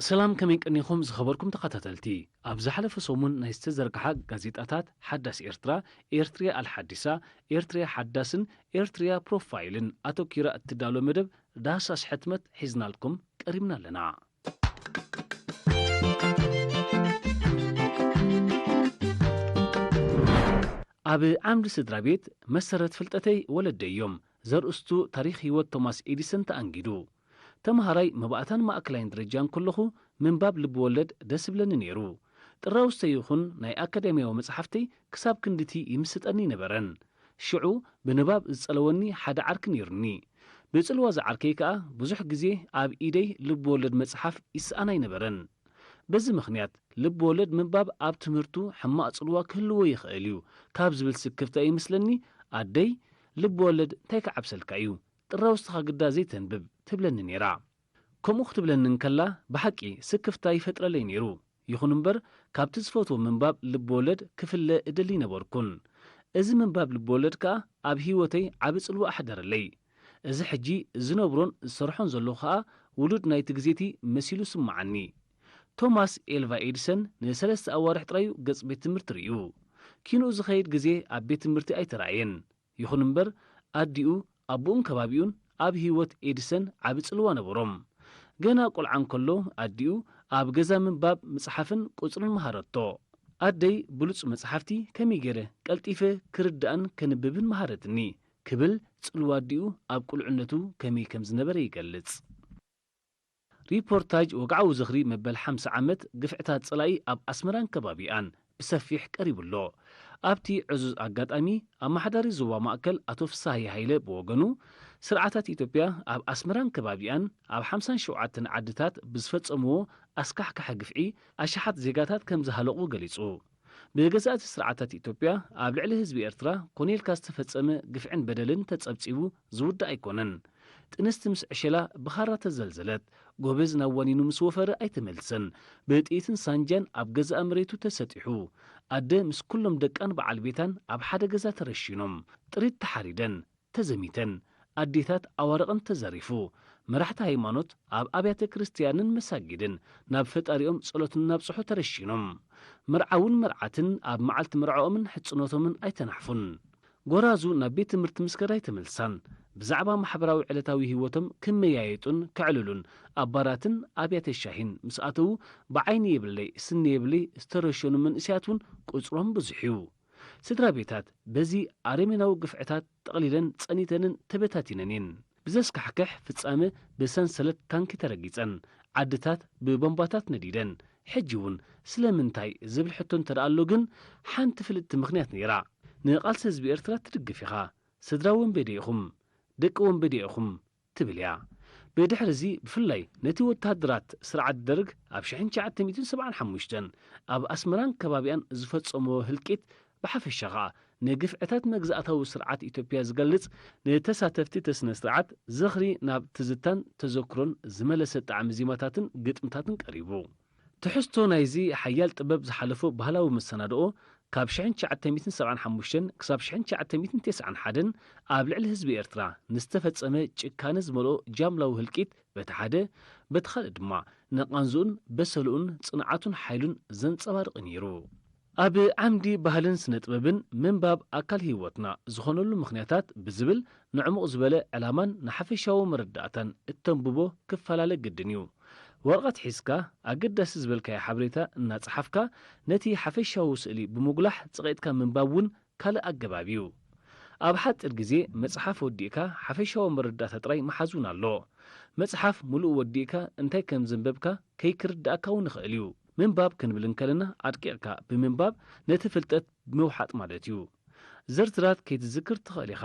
ሰላም፣ ከመይ ቀኒኹም ዝኸበርኩም ተኸታተልቲ? ኣብ ዝሓለፈ ሰሙን ናይ ዝተዘርግሓ ጋዜጣታት ሓዳስ ኤርትራ፣ ኤርትርያ ኣልሓዲሳ፣ ኤርትርያ ሓዳስን ኤርትርያ ፕሮፋይልን ኣተኲራ እትዳሎ መደብ ዳህሳስ ሕትመት ሒዝናልኩም ቀሪብና ኣለና። ኣብ ዓምዲ ስድራ ቤት መሰረት ፍልጠተይ ወለደይ እዮም ዘርእስቱ ታሪኽ ህይወት ቶማስ ኤዲሰን ተኣንጊዱ። ተምሃራይ መባእታን ማእከላይን ደረጃ እንከለኹ ምንባብ ልብወለድ ደስ ይብለኒ ነይሩ። ጥራውዝተይ ይኹን ናይ ኣካዳሚያዊ መጽሓፍተይ ክሳብ ክንድቲ ይምስጠኒ ኣይነበረን። ሽዑ ብንባብ ዝጸለወኒ ሓደ ዓርኪ ነይሩኒ። ብጽልዋ ዝዓርከይ ከኣ ብዙሕ ግዜ ኣብ ኢደይ ልብወለድ መጽሓፍ ይስኣን ኣይነበረን። በዚ ምኽንያት ልብወለድ ምንባብ ኣብ ትምህርቱ ሕማቕ ጽልዋ ክህልዎ ይኽእል እዩ ካብ ዝብል ስክፍታ እዩ ምስለኒ ኣደይ፣ "ልብወለድ እንታይ ክዓብሰልካ እዩ? ጥራውዝትኻ ግዳ ዘይተንብብ?" ትብለኒ ነይራ። ከምኡ ክትብለኒ እንከላ ብሓቂ ስክፍታ ይፈጥረለይ ነይሩ። ይኹን እምበር ካብቲ ዝፈትዎ ምንባብ ልብወለድ ክፍለ እደሊ ነበርኩን። እዚ ምንባብ ልብወለድ ከኣ ኣብ ህይወተይ ዓቢ ጽልዋ ኣሕደረለይ። እዚ ሕጂ ዝነብሮን ዝሰርሖን ዘለኹ ከኣ ውሉድ ናይቲ ግዜቲ መሲሉ ስምዓኒ። ቶማስ ኤልቫ ኤዲሰን ንሰለስተ ኣዋርሕ ጥራዩ ገጽ ቤት ትምህርቲ ርእዩ። ኪንኡ ዝኸይድ ግዜ ኣብ ቤት ትምህርቲ ኣይተራእየን። ይኹን እምበር ኣዲኡ፣ ኣቦኡን ከባቢኡን ኣብ ህይወት ኤዲሰን ዓቢ ጽልዋ ነበሮም። ገና ቆልዓ እንከሎ ኣዲኡ ኣብ ገዛ ምንባብ፣ ምጽሓፍን ቁጽርን መሃረቶ። ኣደይ ብሉጽ መጽሓፍቲ ከመይ ገይረ ቀልጢፈ ክርዳእን ከንብብን መሃረትኒ ክብል ጽልዋ ኣዲኡ ኣብ ቁልዕነቱ ከመይ ከም ዝነበረ ይገልጽ። ሪፖርታጅ ወግዓዊ ዝኽሪ መበል ሓምሳ ዓመት ግፍዕታት ጸላኢ ኣብ ኣስመራን ከባቢኣን ብሰፊሕ ቀሪቡ ኣሎ። ኣብቲ ዕዙዝ ኣጋጣሚ ኣመሓዳሪ ዞባ ማእከል ኣቶ ፍስሃየ ሃይለ ብወገኑ፣ ስርዓታት ኢትዮጵያ ኣብ ኣስመራን ከባቢኣን ኣብ ሓምሳን ሸውዓተን ዓድታት ብዝፈጸምዎ ኣስካሕካሒ ግፍዒ ኣሽሓት ዜጋታት ከም ዝሃለቑ ገሊጹ። ብገዛእቲ ስርዓታት ኢትዮጵያ ኣብ ልዕሊ ህዝቢ ኤርትራ ኮነ ኢልካ ዝተፈጸመ ግፍዕን በደልን ተጸብጺቡ ዝውዳእ ኣይኮነን። ጥንስቲ ምስ ዕሸላ ብኻራ ተዘልዘለት፣ ጎበዝ ናብ ዋኒኑ ምስ ወፈረ ኣይተመልሰን፣ ብጥይትን ሳንጃን ኣብ ገዛእ መሬቱ ተሰጢሑ፣ ኣደ ምስ ኩሎም ደቃን በዓል ቤታን ኣብ ሓደ ገዛ ተረሺኖም፣ ጥሪት ተሓሪደን፣ ተዘሚተን፣ ኣዴታት ኣዋርቕን ተዘሪፉ፣ መራሕቲ ሃይማኖት ኣብ ኣብያተ ክርስትያንን መሳጊድን ናብ ፈጣሪኦም ጸሎት እናብጽሑ ተረሺኖም። መርዓውን መርዓትን ኣብ መዓልቲ መርዓኦምን ሕጽኖቶምን ኣይተናሕፉን። ጎራዙ ናብ ቤት ትምህርቲ ምስ ከዳ ኣይተመልሳን። ብዛዕባ ማሕበራዊ ዕለታዊ ህይወቶም ክመያየጡን ከዕልሉን ኣብ ባራትን ኣብያተ ሻሂን ምስ ኣተዉ፣ ብዓይኒ የብለይ ስኒ የብለይ ዝተረሸኑ መንእሰያት እውን ቁጽሮም ብዙሕ እዩ። ስድራ ቤታት በዚ ኣረሜናዊ ግፍዕታት ጠቕሊለን ጸኒተንን ተበታቲነን እየን። ብዘስካሕክሕ ፍጻመ ብሰንሰለት ታንኪ ተረጊጸን፣ ዓድታት ብቦምባታት ነዲደን። ሕጂ እውን ስለምንታይ ዝብል ሕቶ እንተ ደኣ ኣሎ ግን ሓንቲ ፍልጥቲ ምኽንያት ነይራ። ንቓልሲ ህዝቢ ኤርትራ ትድግፍ ኢኻ፣ ስድራ ወንበዴ ኢኹም፣ ደቂ ወንበዴ ኢኹም ትብል እያ። ብድሕሪ እዚ ብፍላይ ነቲ ወተሃደራት ስርዓት ደርግ ኣብ ሽሕን ትሽዓተ ሚእትን ሰብዓን ሓሙሽተን ኣብ ኣስመራን ከባቢኣን ዝፈጸምዎ ህልቂት ብሓፈሻ ኸኣ ንግፍዕታት መግዛእታዊ ስርዓት ኢትዮጵያ ዝገልጽ ንተሳተፍቲ እቲ ስነ ስርዓት ዝኽሪ ናብ ትዝታን ተዘክሮን ዝመለሰ ጣዕሚ ዜማታትን ግጥምታትን ቀሪቡ። ትሕዝቶ ናይዚ ሓያል ጥበብ ዝሓለፎ ባህላዊ መሰናድኦ ካብ ሽሕን ትሽዓተ ሚእትን ሰብዓን ሓሙሽተን ክሳብ ሽሕን ትሽዓተ ሚእትን ተስዓን ሓደን ኣብ ልዕሊ ህዝቢ ኤርትራ ንዝተፈጸመ ጭካነ ዝመልኦ ጃምላዊ ህልቂት በቲ ሓደ፣ በቲ ካልእ ድማ ንቓንዝኡን በሰልኡን ጽንዓቱን ሓይሉን ዘንጸባርቕ ነይሩ። ኣብ ዓምዲ ባህልን ስነ ጥበብን ምንባብ ኣካል ህይወትና ዝኾነሉ ምኽንያታት ብዝብል ንዕሙቕ ዝበለ ዕላማን ንሓፈሻዊ መረዳእታን እተንብቦ ክፈላለ ግድን እዩ። ወረቐት ሒዝካ ኣገዳሲ ዝበልካዮ ሓበሬታ እናጸሓፍካ ነቲ ሓፈሻዊ ስእሊ ብምጉላሕ ጸቒጥካ ምንባብ እውን ካልእ ኣገባብ እዩ። ኣብ ሓጺር ግዜ መጽሓፍ ወዲእካ ሓፈሻዊ መረዳእታ ጥራይ ምሓዝ እውን ኣሎ። መጽሓፍ ምሉእ ወዲእካ እንታይ ከም ዘንበብካ ከይክርድኣካ እውን ይኽእል እዩ። ምንባብ ክንብል እንከለና ኣድቂቕካ ብምንባብ ነቲ ፍልጠት ምውሓጥ ማለት እዩ። ዝርዝራት ከይትዝክር ትኽእል ኢኻ።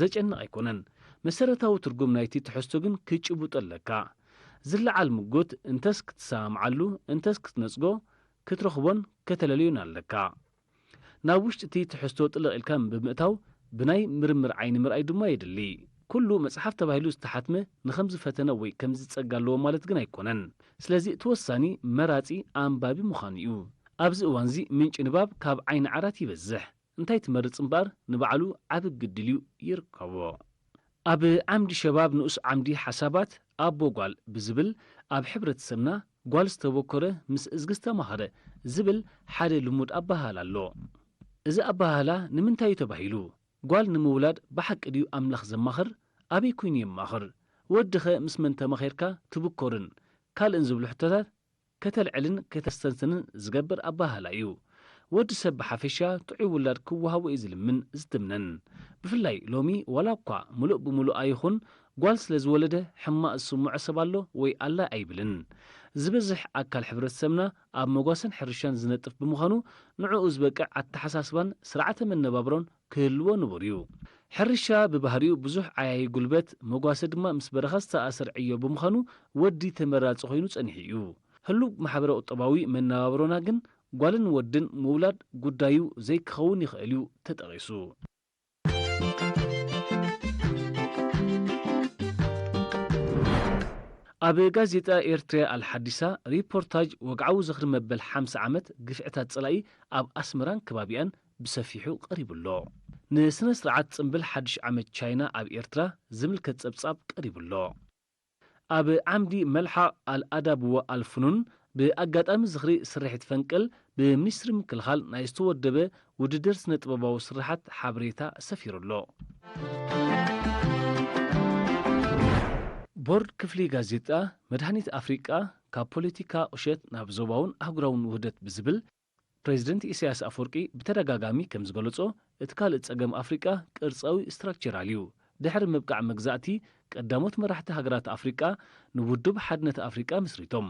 ዘጨንቕ ኣይኮነን። መሰረታዊ ትርጉም ናይቲ ትሕዝቶ ግን ክትጭብጦ ኣለካ። ዝለዓል ምጎት እንተስ ክትሰማምዓሉ እንተስ ክትነጽጎ ክትረኽቦን ከተለልዮን ኣለካ። ናብ ውሽጢ እቲ ትሕዝቶ ጥልቕ ኢልካ ብምእታው ብናይ ምርምር ዓይኒ ምርኣይ ድማ የድሊ። ኩሉ መጽሓፍ ተባሂሉ ዝተሓትመ ንኸምዚ ፈተነ ወይ ከምዚ ጸጋ ኣለዎ ማለት ግን ኣይኮነን። ስለዚ እቲ ወሳኒ መራጺ ኣንባቢ ምዃኑ እዩ። ኣብዚ እዋንዚ ምንጪ ንባብ ካብ ዓይኒ ዓራት ይበዝሕ። እንታይ ትመርጽ እምበኣር ንባዕሉ ዓቢ ግድል እዩ ይርከቦ። ኣብ ዓምዲ ሸባብ ንኡስ ዓምዲ ሓሳባት ኣቦ ጓል ብዝብል ኣብ ሕብረተሰብና ጓል ዝተበኮረ ምስ እዝጊ ዝተማኸረ ዝብል ሓደ ልሙድ ኣበሃህላ ኣሎ። እዚ ኣበሃህላ ንምንታይ እዩ ተባሂሉ? ጓል ንምውላድ ብሓቂ ድዩ ኣምላኽ ዘማኽር? ኣበይ ኮይኑ የማኽር? ወዲኸ ምስ መን ተማኺርካ ትብኮርን ካልእን ዝብሉ ሕቶታት ከተልዕልን ከተስተንትንን ዝገብር ኣበሃህላ እዩ። ወዲ ሰብ ብሓፈሻ ጥዑይ ውላድ ክወሃቦ እዩ ዝልምን ዝትምነን። ብፍላይ ሎሚ ዋላ እኳ ምሉእ ብምሉእ ኣይኹን ጓል ስለ ዝወለደ ሕማቕ ዝስምዖ ሰብ ኣሎ ወይ ኣላ ኣይብልን። ዝበዝሕ ኣካል ሕብረተሰብና ኣብ መጓሰን ሕርሻን ዝነጥፍ ብምዃኑ ንዕኡ ዝበቅዕ ኣተሓሳስባን ስርዓተ መነባብሮን ክህልዎ ንቡር እዩ። ሕርሻ ብባህሪኡ ብዙሕ ዓያዪ ጉልበት፣ መጓሰ ድማ ምስ በረኻ ዝተኣሰር ዕዮ ብምዃኑ ወዲ ተመራጺ ኮይኑ ጸኒሑ እዩ። ህሉው ማሕበረ-ቁጠባዊ መነባብሮና ግን ጓልን ወድን ምውላድ ጉዳዩ ዘይክኸውን ይኽእል እዩ ተጠቒሱ። ኣብ ጋዜጣ ኤርትርያ ኣልሓዲሳ ሪፖርታጅ ወግዓዊ ዝኽሪ መበል ሓምሳ ዓመት ግፍዕታት ጸላኢ ኣብ ኣስመራን ከባቢኣን ብሰፊሑ ቀሪቡ ኣሎ። ንስነ ስርዓት ጽምብል ሓድሽ ዓመት ቻይና ኣብ ኤርትራ ዝምልከት ጸብጻብ ቀሪቡ ኣሎ። ኣብ ዓምዲ መልሓቕ ኣልኣዳብ ወኣልፍኑን ብኣጋጣሚ ዝኽሪ ስርሒት ፈንቅል ብሚኒስትሪ ምክልኻል ናይ ዝተወደበ ውድድር ስነ ጥበባዊ ስርሓት ሓበሬታ ሰፊሩ ኣሎ። ቦርድ ክፍሊ ጋዜጣ መድሃኒት ኣፍሪቃ ካብ ፖለቲካ ቁሸት ናብ ዞባውን ኣህጉራውን ውህደት ብዝብል ፕሬዚደንት ኢሳያስ ኣፈወርቂ ብተደጋጋሚ ከም ዝገለጾ፣ እቲ ካልእ ጸገም ኣፍሪቃ ቅርጻዊ ስትራክቸራል እዩ። ድሕሪ ምብቃዕ መግዛእቲ፣ ቀዳሞት መራሕቲ ሃገራት ኣፍሪቃ ንውድብ ሓድነት ኣፍሪቃ መስሪቶም።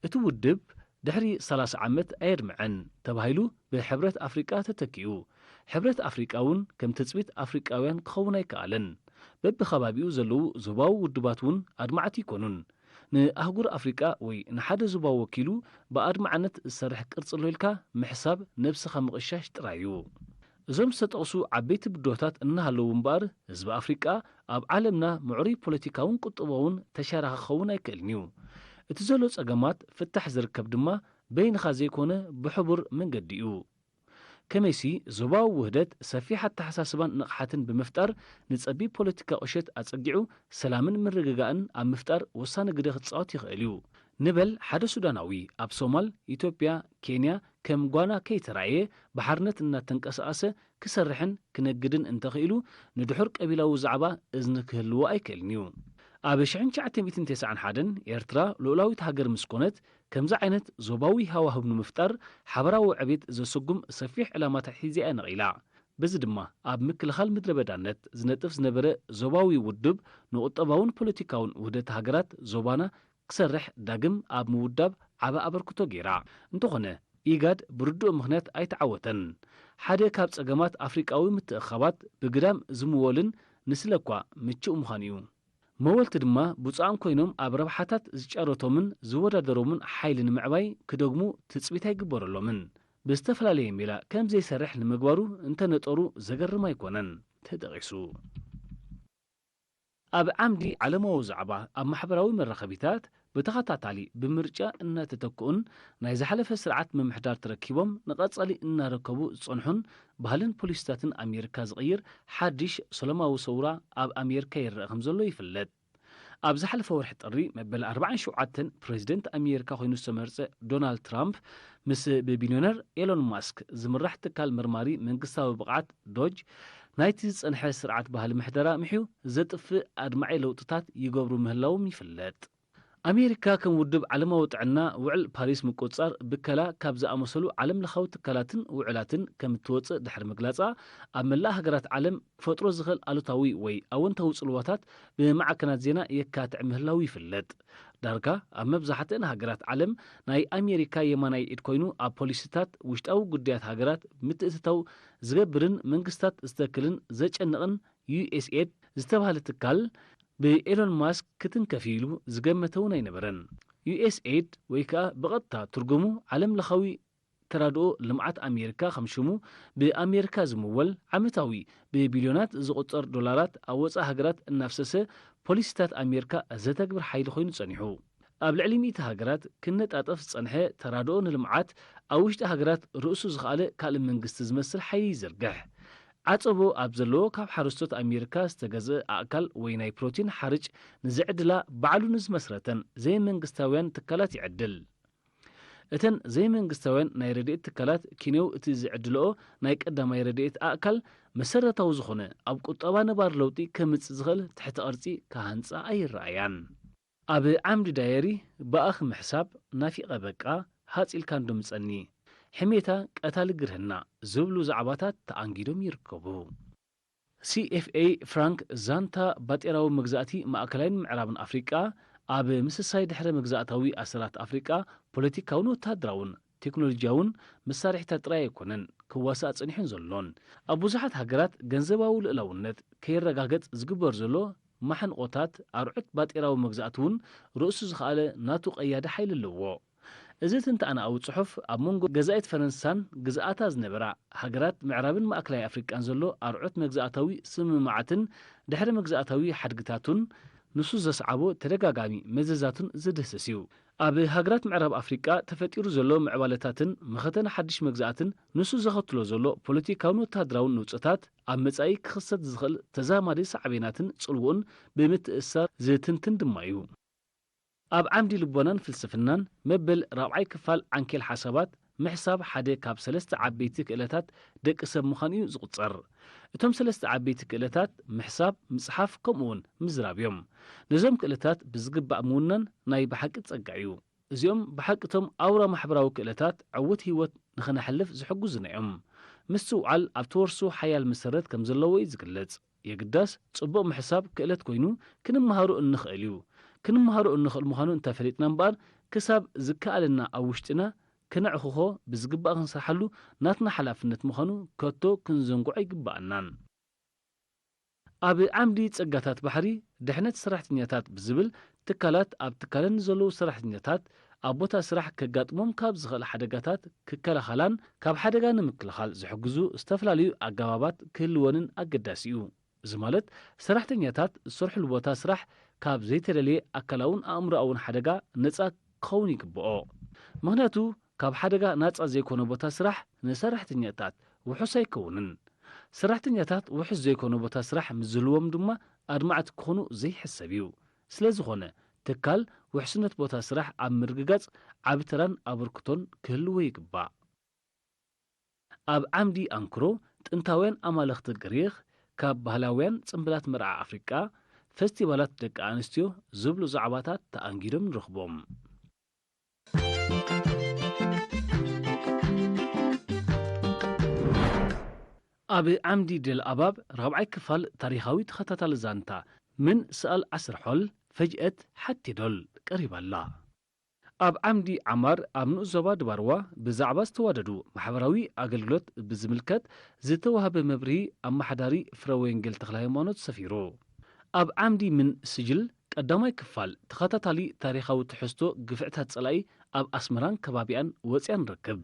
እቲ ውድብ ድሕሪ ሰላሳ ዓመት ኣየድምዐን ተባሂሉ ብሕብረት ኣፍሪቃ ተተኪኡ። ሕብረት ኣፍሪቃ እውን ከም ትጽቢት ኣፍሪቃውያን ክኸውን ኣይከኣለን። በብኸባቢኡ ዘለዉ ዞባዊ ውድባት እውን ኣድማዕቲ ኣይኮኑን። ንኣህጉር ኣፍሪቃ ወይ ንሓደ ዞባ ወኪሉ ብኣድማዕነት ዝሰርሕ ቅርጺ ኣሎ ኢልካ ምሕሳብ ነብስኻ ምቕሻሽ ጥራይ እዩ። እዞም ዝተጠቕሱ ዓበይቲ ብድሆታት እናሃለዉ እምበኣር፣ ህዝቢ ኣፍሪቃ ኣብ ዓለምና ምዕሩይ ፖለቲካውን ቁጠባውን ተሻራኺ ክኸውን ኣይክእልን እዩ። እቲ ዘሎ ጸገማት ፍታሕ ዝርከብ ድማ በይንኻ ዘይኮነ ብሕቡር መንገዲ እዩ። ከመይሲ፣ ዞባዊ ውህደት ሰፊሕ ኣተሓሳስባን ንቕሓትን ብምፍጣር፣ ንጸቢብ ፖለቲካ ቁሸት ኣጸጊዑ ሰላምን ምርግጋእን ኣብ ምፍጣር ወሳኒ ግደ ክጻወት ይኽእል እዩ። ንበል ሓደ ሱዳናዊ ኣብ ሶማል፣ ኢትዮጵያ፣ ኬንያ ከም ጓና ከይተራእየ ብሓርነት እናተንቀሳቐሰ ክሰርሕን ክነግድን እንተኽኢሉ፣ ንድሑር ቀቢላዊ ዛዕባ እዝኒ ክህልዎ ኣይክእልን እዩ። ኣብ ሽሕን ትሽዓተ ሚእትን ተስዓን ሓደን ኤርትራ ልኡላዊት ሃገር ምስ ኮነት፣ ከምዚ ዓይነት ዞባዊ ሃዋህው ንምፍጣር ሓበራዊ ዕቤት ዘስጉም ሰፊሕ ዕላማታት ሒዛ እያ ነቒላ። በዚ ድማ ኣብ ምክልኻል ምድረ በዳነት ዝነጥፍ ዝነበረ ዞባዊ ውድብ ንቁጠባውን ፖለቲካውን ውህደት ሃገራት ዞባና ክሰርሕ ዳግም ኣብ ምውዳብ ዓቢ ኣበርክቶ ገይራ። እንተኾነ፣ ኢጋድ ብርዱእ ምኽንያት ኣይተዓወተን። ሓደ ካብ ጸገማት ኣፍሪቃዊ ምትእኽኻባት ብግዳም ዝምወልን ንስለ እኳ ምቹእ ምዃኑ እዩ። መወልቲ ድማ ብፁዓን ኮይኖም ኣብ ረብሓታት ዝጫረቶምን ዝወዳደሮምን ሓይሊ ንምዕባይ ክደግሙ ትጽቢት ኣይግበረሎምን። ብዝተፈላለየ ሜላ ከም ዘይሰርሕ ንምግባሩ እንተነጠሩ ዘገርም ኣይኮነን ተጠቒሱ። ኣብ ዓምዲ ዓለማዊ ዛዕባ ኣብ ማሕበራዊ መራኸቢታት ብተኸታታሊ ብምርጫ እናተተክኡን ናይ ዝሓለፈ ስርዓት ምምሕዳር ተረኪቦም ንቐጻሊ እናረከቡ ዝጸንሑን ባህልን ፖሊሲታትን ኣሜሪካ ዝቕይር ሓድሽ ሰላማዊ ሰውራ ኣብ ኣሜሪካ ይረአ ከም ዘሎ ይፍለጥ። ኣብ ዝሓለፈ ወርሒ ጥሪ መበል ኣርባዓን ሸውዓተን ፕሬዚደንት ኣሜሪካ ኮይኑ ዝተመርጸ ዶናልድ ትራምፕ ምስ ብቢልዮነር ኤሎን ማስክ ዝምራሕ ትካል መርማሪ መንግስታዊ ብቕዓት ዶጅ ናይቲ ዝጸንሐ ስርዓት ባህሊ ምሕደራ ምሕዩ ዘጥፍእ ኣድማዒ ለውጥታት ይገብሩ ምህላዎም ይፍለጥ። ኣሜሪካ ከም ውድብ ዓለማዊ ጥዕና ውዕል ፓሪስ ምቁጽጻር ብከላ ካብ ዝኣመሰሉ ዓለም ለኻዊ ትካላትን ውዕላትን ከም እትወጽእ ድሕሪ ምግላጻ፣ ኣብ መላእ ሃገራት ዓለም ክፈጥሮ ዝኽእል ኣሉታዊ ወይ ኣወንታዊ ጽልዋታት ብማዕከናት ዜና የካትዕ ምህላዉ ይፍለጥ። ዳርጋ ኣብ መብዛሕትአን ሃገራት ዓለም ናይ ኣሜሪካ የማናይ ኢድ ኮይኑ ኣብ ፖሊሲታት ውሽጣዊ ጉዳያት ሃገራት ምትእትታው ዝገብርን መንግስታት ዝተክልን ዘጨንቕን ዩ ኤስ ኤድ ዝተባህለ ትካል ብኤሎን ማስክ ክትንከፍ ኢሉ ዝገመተ እውን ኣይነበረን። ዩ ኤስ ኤድ ወይ ከዓ ብቐጥታ ትርጉሙ ዓለም ለኻዊ ተራድኦ ልምዓት ኣሜሪካ ከም ሽሙ ብኣሜሪካ ዝምወል ዓመታዊ ብቢልዮናት ዝቑጸር ዶላራት ኣብ ወጻኢ ሃገራት እናፍሰሰ ፖሊሲታት ኣሜሪካ ዘተግብር ሓይሊ ኮይኑ ጸኒሑ። ኣብ ልዕሊ ሚእቲ ሃገራት ክነጣጠፍ ዝጸንሐ ተራድኦ ንልምዓት ኣብ ውሽጢ ሃገራት ርእሱ ዝኸኣለ ካልእ መንግስቲ ዝመስል ሓይሊ ይዝርግሕ። ዓጸቦ ኣብ ዘለዎ ካብ ሓረስቶት ኣሜሪካ ዝተገዝአ ኣእካል ወይ ናይ ፕሮቲን ሓርጭ ንዝዕድላ ባዕሉ ንዝመስረተን ዘይመንግስታውያን ትካላት ይዕድል። እተን ዘይመንግስታውያን ናይ ረድኤት ትካላት ኪንዮው እቲ ዝዕድልኦ ናይ ቀዳማይ ረድኤት ኣእካል መሰረታዊ ዝኾነ ኣብ ቁጠባ ነባር ለውጢ ከምጽእ ዝኽእል ትሕተ ቅርጺ ክሃንጻ ኣይረኣያን። ኣብ ዓምዲ ዳየሪ ብኣኽ ምሕሳብ ናፊቐ በቃ ሃጽ ኢልካ እንዶ ምጸኒ፣ ሕሜታ ቀታሊ ግርህና ዝብሉ ዛዕባታት ተኣንጊዶም ይርከቡ። ሲ ኤፍ ኤ ፍራንክ ዛንታ ባጤራዊ መግዛእቲ ማእከላይን ምዕራብን ኣፍሪቃ ኣብ ምስሳይ ድሕረ መግዛእታዊ ኣሰራት ኣፍሪቃ ፖለቲካውን ወተሃደራውን ቴክኖሎጂያውን መሳርሒታት ጥራይ ኣይኮነን ክዋሳእ ጸኒሑን ዘሎን። ኣብ ብዙሓት ሃገራት ገንዘባዊ ልእላውነት ከይረጋገጽ ዝግበር ዘሎ ማሕንቆታት ኣርዑት ባጤራዊ መግዛእቲ እውን ርእሱ ዝኸኣለ ናቱ ቀያዲ ሓይሊ ኣለዎ። እዚ ትንተኣናኣዊ ጽሑፍ ኣብ መንጎ ገዛኢት ፈረንሳን ግዝኣታ ዝነበራ ሃገራት ምዕራብን ማእከላይ ኣፍሪቃን ዘሎ ኣርዑት መግዛእታዊ ስምምዓትን ድሕረ መግዛእታዊ ሓድግታቱን ንሱ ዘስዓቦ ተደጋጋሚ መዘዛቱን ዝድህስስ እዩ። ኣብ ሃገራት ምዕራብ ኣፍሪቃ ተፈጢሩ ዘሎ ምዕባለታትን መኸተ ንሓድሽ መግዛእትን ንሱ ዘኸትሎ ዘሎ ፖለቲካውን ወተሃደራውን ንውጽታት ኣብ መጻኢ ክኽሰት ዝኽእል ተዛማዲ ሳዕቤናትን ጽልውኡን ብምትእስሳር ዝትንትን ድማ እዩ። ኣብ ዓምዲ ልቦናን ፍልስፍናን መበል ራብዓይ ክፋል ዓንኬል ሓሳባት ምሕሳብ ሓደ ካብ ሰለስተ ዓበይቲ ክእለታት ደቂ ሰብ ምዃኑ እዩ ዝቑጸር። እቶም ሰለስተ ዓበይቲ ክእለታት ምሕሳብ፣ ምጽሓፍ ከምኡ እውን ምዝራብ እዮም። ነዞም ክእለታት ብዝግባእ ምውናን ናይ ብሓቂ ጸጋ እዩ። እዚኦም ብሓቂ እቶም ኣውራ ማሕበራዊ ክእለታት ዕዉት ህይወት ንኸነሕልፍ ዝሕግዙና እዮም። ምስትውዓል ኣብ ተወርሶ ሓያል መሰረት ከም ዘለዎ እዩ ዝግለጽ። የግዳስ ጽቡቕ ምሕሳብ ክእለት ኮይኑ ክንመሃሮ እንኽእል እዩ። ክንመሃሮ እንኽእል ምዃኑ እንተፈሊጥና እምበኣር ክሳብ ዝከኣለና ኣብ ውሽጥና ክነዕኹኾ ብዝግባእ ክንሰርሓሉ ናትና ሓላፍነት ምዃኑ ከቶ ክንዘንግዖ ኣይግበኣናን። ኣብ ዓምዲ ጸጋታት ባሕሪ ድሕነት ሰራሕተኛታት ብዝብል ትካላት ኣብ ትካለን ንዘለዉ ሰራሕተኛታት ኣብ ቦታ ስራሕ ከጋጥሞም ካብ ዝኽእል ሓደጋታት ክከላኸላን ካብ ሓደጋ ንምክልኻል ዝሕግዙ ዝተፈላለዩ ኣገባባት ክህልወንን ኣገዳሲ እዩ። እዚ ማለት ሰራሕተኛታት ዝሰርሕሉ ቦታ ስራሕ ካብ ዘይተደልየ ኣካላውን ኣእምሮኣውን ሓደጋ ነጻ ክኸውን ይግብኦ። ምኽንያቱ ካብ ሓደጋ ናጻ ዘይኮነ ቦታ ስራሕ ንሰራሕተኛታት ውሑስ ኣይከውንን። ሰራሕተኛታት ውሑስ ዘይኮነ ቦታ ስራሕ ምስ ዝህልዎም ድማ ኣድማዕቲ ክኾኑ ዘይሕሰብ እዩ። ስለ ዝኾነ ትካል ውሕስነት ቦታ ስራሕ ኣብ ምርግጋጽ ዓቢ ተራን ኣበርክቶን ክህልዎ ይግባእ። ኣብ ዓምዲ ኣንክሮ ጥንታውያን ኣማልኽቲ ግሪኽ፣ ካብ ባህላውያን ጽምብላት መርዓ ኣፍሪቃ፣ ፈስቲቫላት ደቂ ኣንስትዮ ዝብሉ ዛዕባታት ተኣንጊዶም ንረኽቦም። ኣብ ዓምዲ ደል ኣባብ ራብዓይ ክፋል ታሪኻዊ ተኸታታሊ ዛንታ ምን ስኣል ዓስር ሖል ፈጅአት ሓቴ ዶል ቀሪባ ኣላ። ኣብ ዓምዲ ዓማር ኣብ ንኡስ ዞባ ድባርዋ ብዛዕባ ዝተዋደዱ ማሕበራዊ ኣገልግሎት ብዝምልከት ዝተዋህበ መብርሂ ኣመሓዳሪ ፍረ ወንጌል ተኽለ ሃይማኖት ሰፊሩ። ኣብ ዓምዲ ምን ስጅል ቀዳማይ ክፋል ተኸታታሊ ታሪኻዊ ትሕዝቶ ግፍዕታት ጸላኢ ኣብ ኣስመራን ከባቢኣን ወጽያ ንረክብ።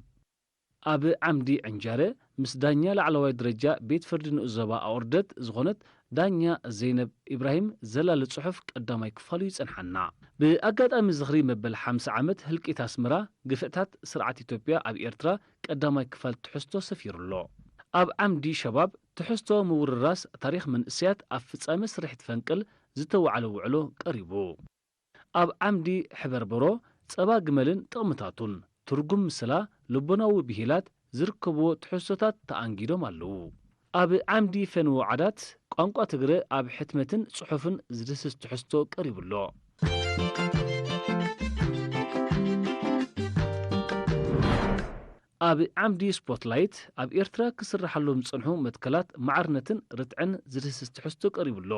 ኣብ ዓምዲ ዕንጃረ ምስ ዳኛ ላዕለዋይ ደረጃ ቤት ፍርዲ ንኡስ ዞባ ኣቑርደት ዝኾነት ዳኛ ዘይነብ ኢብራሂም ዘላሊ ጽሑፍ ቀዳማይ ክፋሉ ይጸንሓና። ብኣጋጣሚ ዝኽሪ መበል ሓምሳ ዓመት ህልቂት ኣስመራ ግፍዕታት ስርዓት ኢትዮጵያ ኣብ ኤርትራ ቀዳማይ ክፋል ትሕዝቶ ሰፊሩ ኣሎ። ኣብ ዓምዲ ሸባብ ትሕዝቶ ምውርራስ ታሪኽ መንእሰያት ኣብ ፍጻመ ስርሒት ፈንቅል ዝተዋዕለ ውዕሎ ቀሪቡ። ኣብ ዓምዲ ሕበርበሮ ጸባ ግመልን ጥቕምታቱን፣ ትርጉም ምስላ፣ ልቦናዊ ብሂላት ዝርከብዎ ትሕዝቶታት ተኣንጊዶም ኣለዉ። ኣብ ዓምዲ ፈንዎ ዓዳት ቋንቋ ትግረ ኣብ ሕትመትን ጽሑፍን ዝድህስስ ትሕዝቶ ቀሪቡ ኣሎ። ኣብ ዓምዲ ስፖትላይት ኣብ ኤርትራ ክስርሓሎም ዝጸንሑ መትከላት ማዕርነትን ርትዕን ዝድህስስ ትሕዝቶ ቀሪቡ ኣሎ።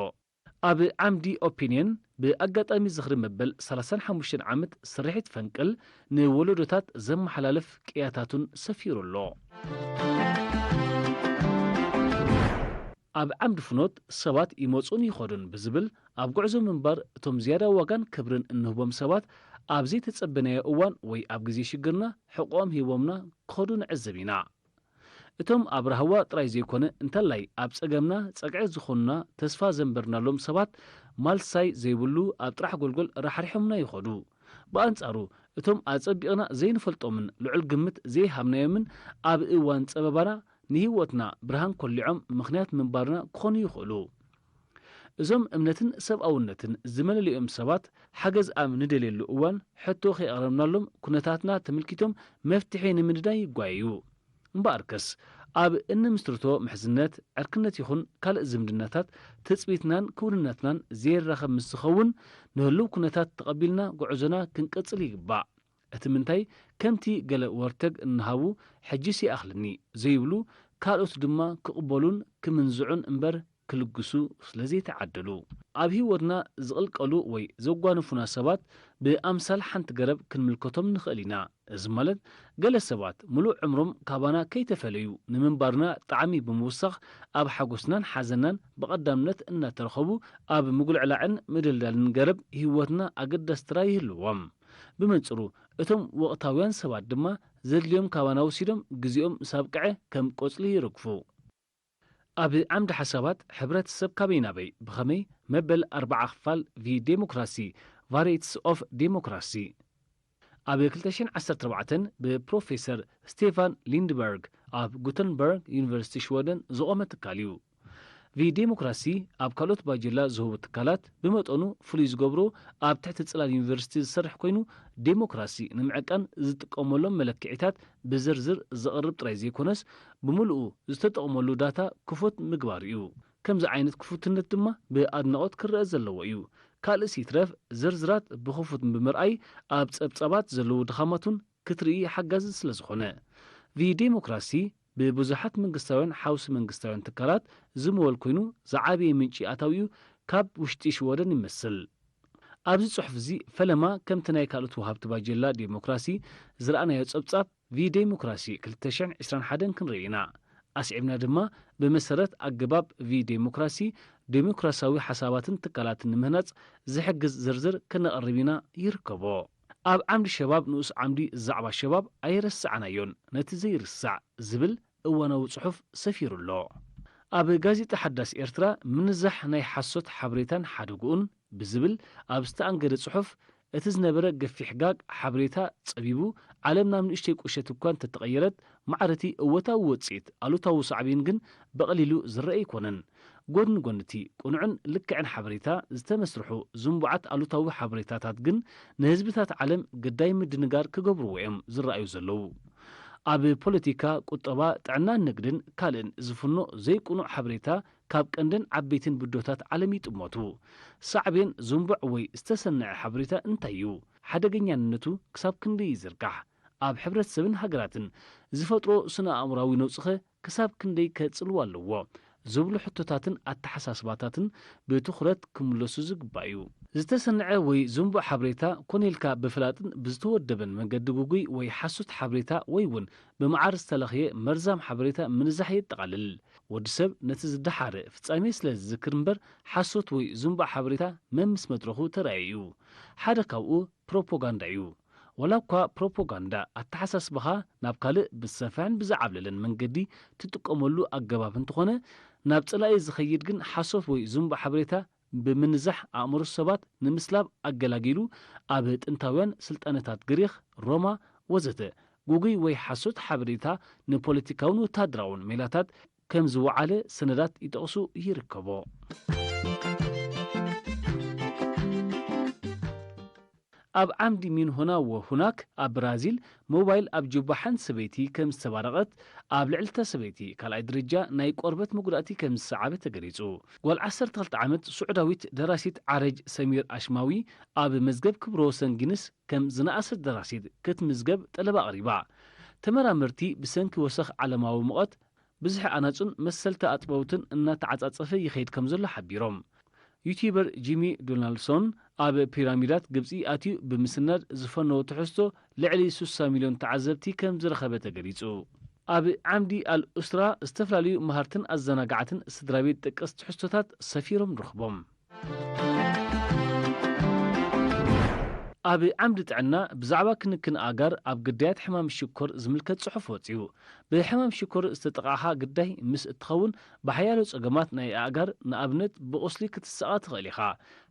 ኣብ ዓምዲ ኦፒንየን ብኣጋጣሚ ዝኽሪ መበል ሰላሳን ሓሙሽተን ዓመት ስርሒት ፈንቅል ንወለዶታት ዘመሓላልፍ ቅያታቱን ሰፊሩ ኣሎ። ኣብ ዓምዲ ፍኖት ሰባት ይመጹን ይኸዱን ብዝብል ኣብ ጉዕዞ ምንባር እቶም ዝያዳ ዋጋን ክብርን እንህቦም ሰባት ኣብ ዘይተጸበናዮ እዋን ወይ ኣብ ግዜ ሽግርና ሕቖኦም ሂቦምና ክኸዱ ንዕዘብ ኢና። እቶም ኣብ ራህዋ ጥራይ ዘይኮነ እንተላይ ኣብ ጸገምና ጸግዒ ዝኾኑና ተስፋ ዘንበርናሎም ሰባት ማልሳይ ዘይብሉ ኣብ ጥራሕ ጎልጎል ራሕሪሖምና ይኸዱ። ብኣንጻሩ እቶም ኣጸቢቕና ዘይንፈልጦምን ልዑል ግምት ዘይሃብናዮምን ኣብ እዋን ጸበባና ንህይወትና ብርሃን ኮሊዖም ምኽንያት ምንባርና ክኾኑ ይኽእሉ። እዞም እምነትን ሰብኣውነትን ዝመለለኦም ሰባት ሓገዝ ኣብ ንደልየሉ እዋን ሕቶ ከየቕረብናሎም ኩነታትና ተመልኪቶም መፍትሒ ንምንዳይ ይጓየዩ። እምበኣርከስ ኣብ እንምስርቶ ምሕዝነት፣ ዕርክነት ይኹን ካልእ ዝምድናታት ትጽቢትናን ክውንነትናን ዘየራኸብ ምስ ዝኸውን ንህሉው ኩነታት ተቐቢልና ጉዕዞና ክንቅጽል ይግባእ። እቲ ምንታይ ከምቲ ገለ ወርተግ እንሃቡ ሕጂስ ይኣኽልኒ ዘይብሉ ካልኦት ድማ ክቕበሉን ክምንዝዑን እምበር ክልግሱ ስለ ዘይተዓደሉ። ኣብ ህይወትና ዝቕልቀሉ ወይ ዘጓንፉና ሰባት ብኣምሳል ሓንቲ ገረብ ክንምልከቶም ንኽእል ኢና። እዚ ማለት ገለ ሰባት ምሉእ ዕምሮም ካባና ከይተፈለዩ ንምንባርና ጣዕሚ ብምውሳኽ ኣብ ሓጎስናን ሓዘናን ብቐዳምነት እናተረኸቡ ኣብ ምጉልዕላዕን ምድልዳልን ገረብ ህይወትና ኣገዳሲ ተራ ይህልዎም። ብመንጽሩ እቶም ወቕታውያን ሰባት ድማ ዘድልዮም ካባና ወሲዶም ግዜኦም ምስ ኣብቅዐ ከም ቆጽሊ ይረግፉ። ኣብ ዓምዲ ሓሳባት ሕብረተሰብ ካበይ ናበይ ብኸመይ መበል ኣርባዓ ክፋል ቪ ዴሞክራሲ፣ ቫሪየትስ ኦፍ ዴሞክራሲ፣ ኣብ ክልተ ሽሕን ዓሰርተ ኣርባዕተን ብፕሮፌሰር ስቴፋን ሊንድበርግ ኣብ ጉተንበርግ ዩኒቨርሲቲ ሽወደን ዝቖመ ትካል እዩ። ቪ ዴሞክራሲ ኣብ ካልኦት ባጀላ ዝህቡ ትካላት ብመጠኑ ፍሉይ ዝገብሮ ኣብ ትሕቲ ጽላል ዩኒቨርሲቲ ዝሰርሕ ኮይኑ ዴሞክራሲ ንምዕቃን ዝጥቀመሎም መለክዒታት ብዝርዝር ዘቕርብ ጥራይ ዘይኮነስ ብምሉኡ ዝተጠቕመሉ ዳታ ክፉት ምግባር እዩ። ከምዚ ዓይነት ክፉትነት ድማ ብኣድናቖት ክረአ ዘለዎ እዩ። ካልእስ ይትረፍ ዝርዝራት ብኽፉት ብምርኣይ ኣብ ጸብጻባት ዘለዉ ድኻማት እውን ክትርኢ ሓጋዚ ስለ ዝኾነ። ቪ ዴሞክራሲ ብብዙሓት መንግስታውያን ሓውሲ መንግስታውያን ትካላት ዝምወል ኮይኑ ዝዓበየ ምንጪ ኣታዊኡ ካብ ውሽጢ ሽወደን ይመስል። ኣብዚ ጽሑፍ እዚ ፈለማ ከምቲ ናይ ካልኦት ወሃብቲ ባጀላ ዴሞክራሲ ዝረኣናዮ ጸብጻብ ቪ ዴሞክራሲ ክልተ ሽሕን ዕስራን ሓደን ክንርኢ ኢና። ኣስዒብና ድማ ብመሰረት ኣገባብ ቪ ዴሞክራሲ ዴሞክራሲያዊ ሓሳባትን ትካላትን ንምህናጽ ዝሕግዝ ዝርዝር ክነቕርብ ኢና ይርከቦ። ኣብ ዓምዲ ሸባብ ንኡስ ዓምዲ ዛዕባ ሸባብ ኣይረሳዕናዮን ነቲ ዘይርሳዕ ዝብል እዋናዊ ጽሑፍ ሰፊሩ ኣሎ። ኣብ ጋዜጣ ሓዳስ ኤርትራ ምንዛሕ ናይ ሓሶት ሓበሬታን ሓደግኡን ብዝብል ኣብ ዝተኣንገደ ጽሑፍ እቲ ዝነበረ ገፊሕ ጋግ ሓበሬታ ጸቢቡ ዓለም ናብ ንእሽተይ ቁሸት እኳ እንተተቐየረት ማዕረቲ እወታዊ ወጽኢት ኣሉታዊ ሳዕቤን ግን ብቐሊሉ ዝረአ ኣይኮነን። ጎድኒ ጎን'ቲ ቅኑዕን ልክዕን ሓበሬታ ዝተመስርሑ ዝንቡዓት ኣሉታዊ ሓበሬታታት ግን ንህዝብታት ዓለም ግዳይ ምድንጋር ክገብርዎ እዮም ዝረኣዩ ዘለዉ። ኣብ ፖለቲካ፣ ቁጠባ፣ ጥዕናን ንግድን ካልእን ዝፍኖ ዘይቅኑዕ ሓበሬታ ካብ ቀንድን ዓበይትን ብድሆታት ዓለም ይጥመቱ። ሳዕቤን ዝንቡዕ ወይ ዝተሰነዐ ሓበሬታ እንታይ እዩ? ሓደገኛነቱ ክሳብ ክንደይ ይዝርጋሕ? ኣብ ሕብረተሰብን ሃገራትን ዝፈጥሮ ስነ ኣእምራዊ ነውጽኸ ክሳብ ክንደይ ከጽልዋ ኣለዎ? ዝብሉ ሕቶታትን ኣተሓሳስባታትን ብትኹረት ክምለሱ ዝግባእ እዩ። ዝተሰንዐ ወይ ዝንቡዕ ሓበሬታ ኮነ ኢልካ ብፍላጥን ብዝተወደበን መንገዲ ግጉይ ወይ ሓሶት ሓበሬታ ወይ እውን ብመዓር ዝተለኽየ መርዛም ሓበሬታ ምንዛሕ የጠቓልል። ወዲ ሰብ ነቲ ዝደሓረ ፍጻሜ ስለ ዝዝክር እምበር ሓሶት ወይ ዝንቡዕ ሓበሬታ መምስ መድረኹ ተራእዩ እዩ። ሓደ ካብኡ ፕሮፓጋንዳ እዩ። ወላ እኳ ፕሮፓጋንዳ ኣተሓሳስባኻ ናብ ካልእ ብዝሰፍሐን ብዝዓብለለን መንገዲ ትጥቀመሉ ኣገባብ እንተኾነ፣ ናብ ጸላኢ ዝኸይድ ግን ሓሶት ወይ ዝንቡዕ ሓበሬታ ብምንዛሕ ኣእምሮ ሰባት ንምስላብ ኣገላጊሉ ኣብ ጥንታውያን ስልጣነታት ግሪኽ፣ ሮማ ወዘተ ግጉይ ወይ ሓሶት ሓበሬታ ንፖለቲካውን ወተሃደራውን ሜላታት ከም ዝወዓለ ሰነዳት ይጠቕሱ ይርከቦ። ኣብ ዓምዲ ሚንሆና ወሁናክ ኣብ ብራዚል ሞባይል ኣብ ጁባ ሓንቲ ሰበይቲ ከም ዝተባረቐት ኣብ ልዕሊ እታ ሰበይቲ ካልኣይ ደረጃ ናይ ቆርበት መጉዳእቲ ከም ዝሰዓበ ተገሊጹ። ጓል ዓሰርተ ክልተ ዓመት ስዑዳዊት ደራሲት ዓረጅ ሰሚር ኣሽማዊ ኣብ መዝገብ ክብረ ወሰን ጊንስ ከም ዝነኣሰት ደራሲት ክትምዝገብ ጠለብ ኣቕሪባ። ተመራመርቲ ብሰንኪ ወሰኽ ዓለማዊ ሙቐት ብዝሒ ኣናጹን መሰልቲ ኣጥበውትን እናተዓጻጸፈ ይኸይድ ከም ዘሎ ሓቢሮም። ዩቲዩበር ጂሚ ዶናልድሶን ኣብ ፒራሚዳት ግብጺ ኣትዩ ብምስናድ ዝፈነዎ ትሕዝቶ ልዕሊ ስሳ ሚልዮን ተዓዘብቲ ከም ዝረኸበ ተገሊጹ። ኣብ ዓምዲ ኣል ኡስራ ዝተፈላለዩ መሃርትን ኣዘናጋዕትን ስድራ ቤት ጠቀስ ትሕዝቶታት ሰፊሮም ንረኽቦም። ኣብ ዓምዲ ጥዕና ብዛዕባ ክንክን ኣእጋር ኣብ ግዳያት ሕማም ሽኮር ዝምልከት ጽሑፍ ወጺኡ። ብሕማም ሽኮር ዝተጠቓዕኻ ግዳይ ምስ እትኸውን ብሓያሎ ጸገማት ናይ ኣእጋር ንኣብነት ብቑስሊ ክትሰቓ ትኽእል ኢኻ።